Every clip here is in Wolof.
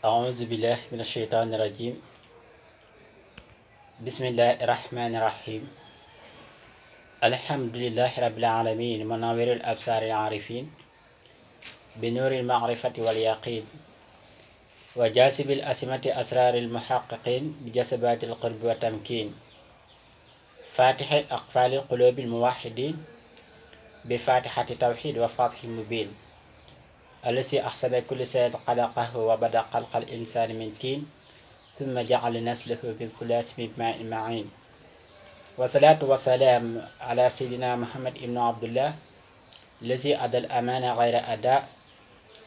أعوذ بالله من الشيطان الرجيم. بسم الله الرحمن الرحيم. الحمد لله رب العالمين منور الأبصار العارفين بنور المعرفة واليقين وجاسب الأسمة أسرار المحققين بجسبات القرب والتمكين فاتح أقفال القلوب الموحدين بفاتحة التوحيد وفاتح المبين الذي أحسن كل شيء خلقه وبدأ خلق الإنسان من طين ثم جعل نسله من سلالة من ماء معين والصلاة والسلام على سيدنا محمد بن عبد الله الذي أدى الأمانة غير أداء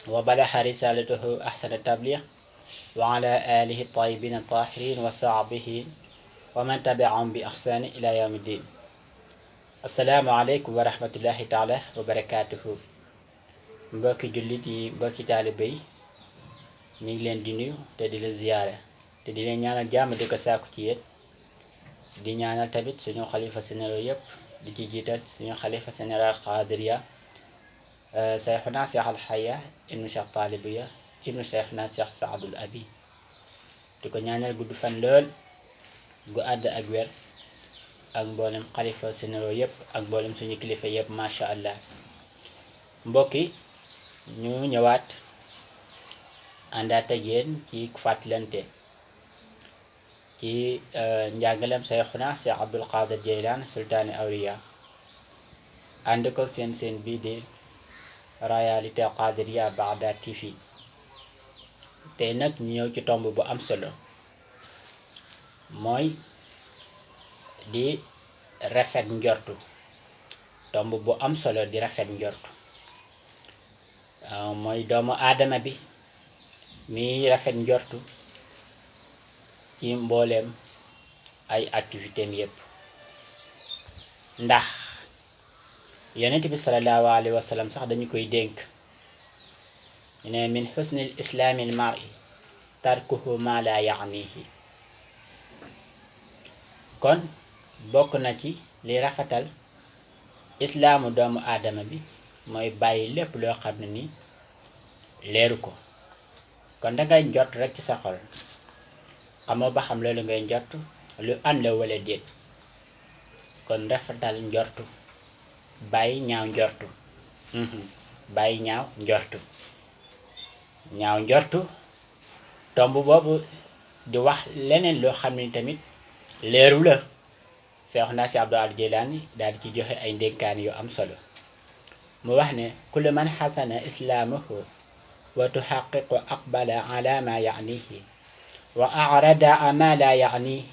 وبلغ رسالته أحسن التبليغ وعلى آله الطيبين الطاهرين وصحبه ومن تبعهم بإحسان إلى يوم الدين. السلام عليكم ورحمة الله تعالى وبركاته. mbokki jullit yi mbokki taalibe yi ñu ngi leen di nuyu te di la ziyaare te di leen ñaanal jàmm di ko sàkku ci yéen di ñaanal tamit suñu xalifa général yëpp di ci jiital suñu xalifa général Qadiriya Seyxuna Seex Alxaya ibnu Seex Taalibiya ibnu Seyxuna Seex Saadul Abi di ko ñaanal gudd fan lool gu àdd ak wér ak mboolem xalifa général yëpp ak mboolem suñu kilifa yëpp macha allah. mbokk yi ñu ñëwaat àndaat ak yéen ci fàttalante ci njàngalem Seyxuna Seex Abdul Qaadir Jeylaan sultaani awliya ànd ko seen bii di Réalité Qadiriya Bagdad TV. tey nag ñu ñëw ci tomb bu am solo mooy di rafet njortu. tomb bu am solo di rafet njortu mooy doomu aadama bi mi rafet njortu ci mbooleem ay activité am yépp, ndax yonent bi sallallahu alayhi wa sallam sax dañu koy dénk ñu ne min xusnil islaamil mar'i tarkuhu ma la yaanihi. kon bokk na ci li rafetal islaamu doomu aadama bi mooy bàyyi lépp loo xam ne ni leeru ko. kon dangay njort rek ci sa xol, xamoo ba xam loolu ngay njort lu am la wala déet. kon rafetal njortu, bàyyi ñaaw njortu. bàyyi ñaaw njortu tomb boobu di wax leneen loo xam ne tamit leeru la. Seexuna Si Abdul Qaadir Jeylaani daal di ci joxe ay ndénkaan yu am solo. mu wax ne kullu man xasana islaamuhu wa tuxaqiqu aqbala ala ma yaanihi wa arada ma la yaanihi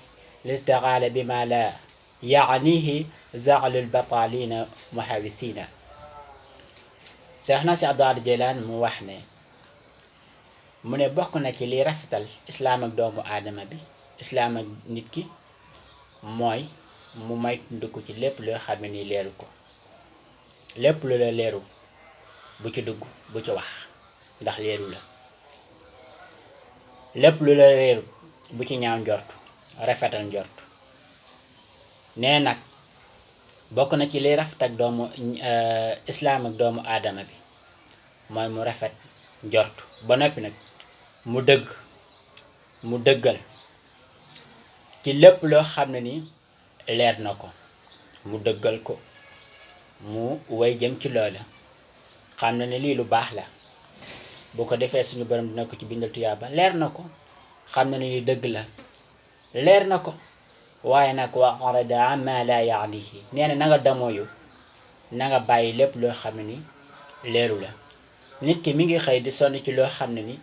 listiqaala bi ma la yaanihi zaalul batalina muhawisina. Seexuna Si Abdul Qaadir Jeylaani mu wax ne mu ne bokk na ci liy rafetal islaam ak doomu aadama bi, islaam ak nit ki, mooy mu may ndukk ci lépp loo xam ne ni leeru ko. lépp lu la leeru bu ci dugg, bu ci wax, ndax leeru la. lépp lu la leeru bu ci ñaaw njort, rafetal njort. nee nag bokk na ci liy rafet ak doomu islaam ak doomu aadama bi mooy mu rafet njort ba noppi nag mu dëggal ci lépp loo xam ne ni leer na ko, mu dëggal ko, mu way jëm ci loola, xam na ne lii lu baax la, bu ko defee suñu borom dina ko ci bindal tuyaaba. leer na ko, xam na ne lii dëgg la, leer na ko, waaye nag wa arada ma la yaanihi. nee na nga damooyu, na nga bàyyi lépp loo xam ne ni leeru la. nit ki mi ngi xëy di sonn ci loo xam ne ni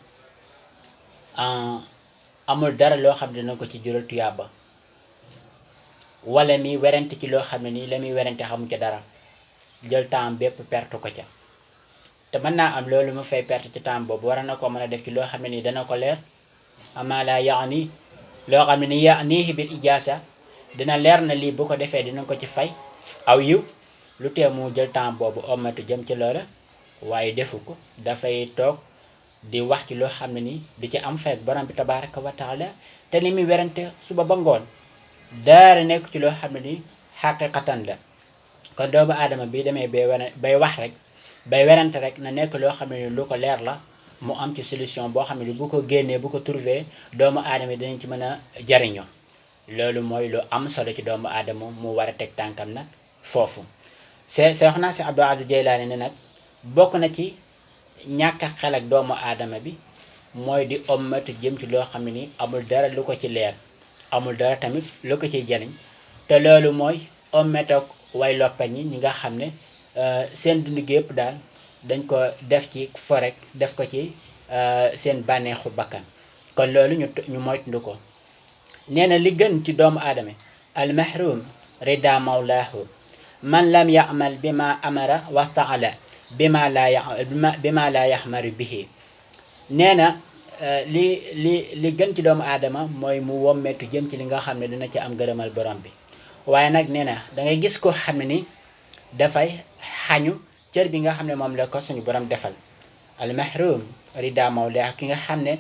amul dara loo xam ne dina ko ci jural tuyaaba, wala mi werante ci loo xam ne nii la muy werante xamu ca dara, jël temps bépp perte ko ca. te mën naa am loolu mu fay perte ci temps boobu war na ko mën a def ci loo xam ne nii dana ko leer. ama la yaani, loo xam ne ni yaanihi bil ijaasa, dina leer na lii bu ko defee dina ko ci fay aw yiw. lu tee mu jël temps boobu omatu jëm ci loola, waaye defu ko, dafay toog di wax ci loo xam ne nii di ci am fekk borom bi tabaraka wa taala. te li muy werante suba ba ngoon daara nekk ci loo xam ne nii xaqiqatan la. kon doomu aadama bi demee bay wax rek, bay werante rek, na nekk loo xam ne ni lu ko leer la, mu am ci solution boo xam ne bu ko génnee bu ko trouvé doomu aadama yi dinañ ci mën a jariñoo loolu mooy lu am solo ci doomu aadama mu war a teg tànkam nag foofu Seexna si Abdul Aaziz Jaylaani ne nag bokk na ci ñàkk a xel ak doomu aadama bi mooy di ommatu jëm ci loo xam ne ni amul dara lu ko ci leer amul dara tamit lu ko ciy jariñ te loolu mooy ommetoog way loppañ ñi nga xam ne seen dund gi yëpp daal dañ ko def ci forek def ko ci seen bànneexu bakkan kon loolu ñu moytandu ko nee na li gën ci doomu aadama al mahrum rida mawlaahu man lam yamal bima amara wastaala bima la yaxmaru bihi nee na li gën ci doomu aadama mooy mu wommetu jëm ci li nga xam ne dina ci am gërëmal borom bi waaye nag nee na da ngay gis ko xam ne ni dafay xañu cër bi nga xam ne moom la ko suñu borom defal al mahrum rida mawla ki nga xam ne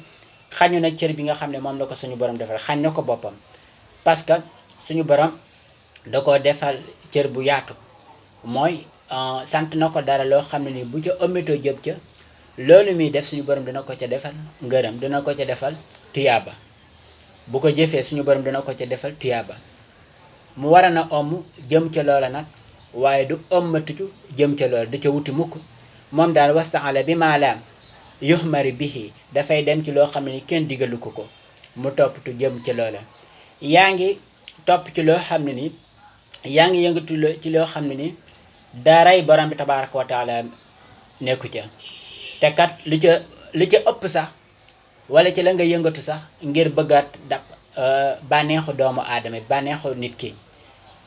xañu na cër bi nga xam ne moom la ko suñu borom defal xañ na ko boppam parce que suñu borom da ko defal cër bu yaatu mooy sant na ko dara loo xam ne ni bu ca ëmmitoo jëm ca loolu muy def suñu borom dina ko ca defal ngërëm dina ko ca defal tuyaaba bu ko jëfee suñu borom dina ko ca defal tuyaaba mu war a na jëm ca loola nag waaye du ëmmatucu jëm ca loola du ca wuti mukk moom daal wastaala bi maalaam yuhmari bihi dafay dem ci loo xam ne ni kenn digalu ko mu toppatu jëm ca loola yaa ngi topp ci loo xam ne ni yaa ngi yëngatu ci loo xam ne ni daray borom bi tabaraka wa taala nekku ca te kat lu ca ëpp sax wala ci la nga yëngatu sax ngir bëggaat dab bànneexu doomu aadama bànneexu nit ki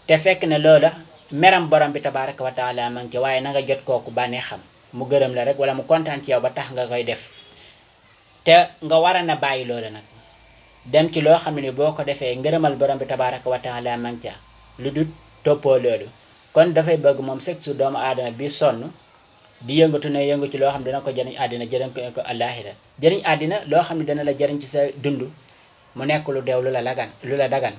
te fekk ne loola meram borom bi tabaraka wa taala ma ngi ci waaye na nga jot kooku bànneexam mu gërëm la rek wala mu kontaan ci yow ba tax nga koy def te nga war a na bàyyi loola nag dem ci loo xam ne ni boo ko defee ngërëmal borom bi tabaraka wa taala ma ngi ca lu dul toppoo loolu kon dafay bëgg moom chaque jour doomu aadama bi sonn di yëngatu ne yëngu ci loo xam ne dina ko jëriñ àddina jëriñ ko àllaaxira jëriñ àddina loo xam ne dana la jëriñ ci sa dund mu nekk lu deew lu la dagan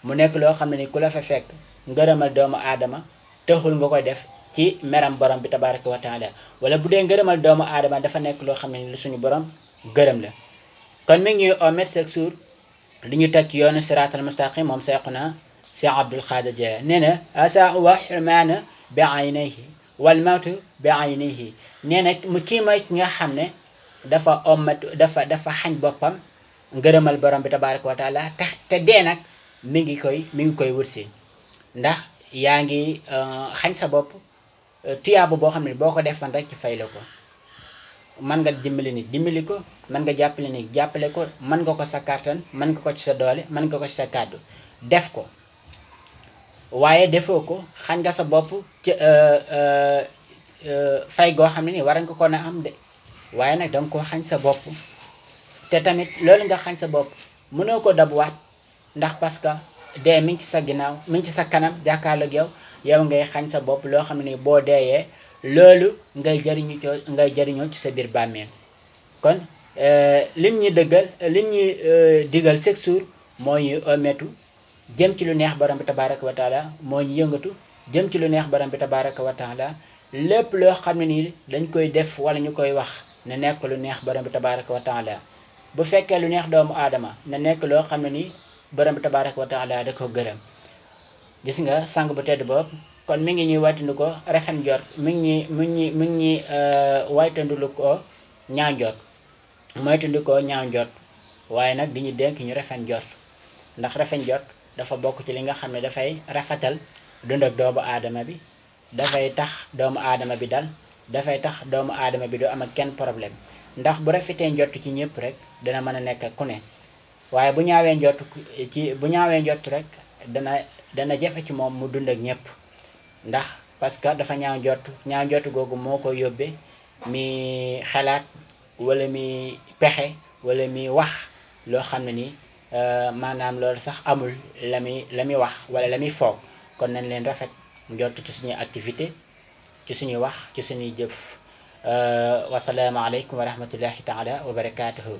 mu nekk loo xam ne ni ku la fa fekk ngërëmal doomu aadama taxul nga koy def ci meram borom bi tabaraka wa taala wala bu dee ngërëmal doomu aadama dafa nekk loo xam ne ni lu suñu borom gërëm la kon mi ngi ñuy omet chaque jour li ñu teg ci yoonu siraatal mustaqim moom Seexuna Seex Abdul Xaadir Jilaani nee na asa wa xirmaana bi aynayhi wal mawtu bi aynihi nee na mu kii mooy ki nga xam ne dafa dafa xañ boppam ngërëmal borom bi tabaraka wa taala te dee nag mi ngi koy wërsi ndax yaa ngi xañ sa bopp tuyaaba boo xam ne boo ko defan rek ci fay la ko mën nga dimbali nit dimbali ko mën nga jàppale nit jàppale ko mën nga ko sa kàttan mën nga ko ci sa doole mën nga ko ci sa kàddu def ko waaye defoo ko xañ nga sa bopp ci fay goo xam ne ni war nga ko na am de waaye nag danga ko xañ sa bopp te tamit loolu nga xañ sa bopp mënoo ko dabuwaat ndax parce que dee mi ngi ci sa ginnaaw mi ngi ci sa kanam jàkkaarloog yow ngay xañ sa bopp loo xam ne ni boo deeyee loolu ngay jariñoo ci sa biir bàmmeel kon lim ñu digal chaque jour moo ñu ometu jëm ci lu neex borom bi tabaraka wa taala moo ñu yëngatu jëm ci lu neex borom bi tabaraka wa taala lépp loo xam ne nii dañ koy def wala ñu koy wax na nekk lu neex borom bi tabaraka wa taala bu fekkee lu neex doomu aadama na nekk loo xam ne nii borom bi tabaraka wa taala da ko gërëm gis nga sang bu tedd boobu kon mi ngi ñuy waytandu ko rafet njort mi ngi ñuy waytandu ko ñaaw njort moytandu ko ñaaw njort waaye nag di ñu dénk ñu rafet njort ndax rafet njort dafa bokk ci li nga xam ne dafay rafetal dund ak doomu aadama bi dafay tax doomu aadama bi dal dafay tax doomu aadama bi du am ak kenn problème ndax bu rafetee njort ci ñëpp rek dana mën a nekk ak ku ne waaye bu ñaawee njort rek dana jafe ci moom mu dund ak ñëpp ndax parce que dafa ñaaw njort googu moo ko yóbbee mi xalaat wala mi pexe wala mi wax loo xam ne ni maanaam loolu sax amul la muy wax wala la muy foog kon nañ leen rafet njort ci suñuy activité ci suñuy wax ci suñuy jëf wasalaamu aleykum wa rahmatullahi taala wa barakatuhu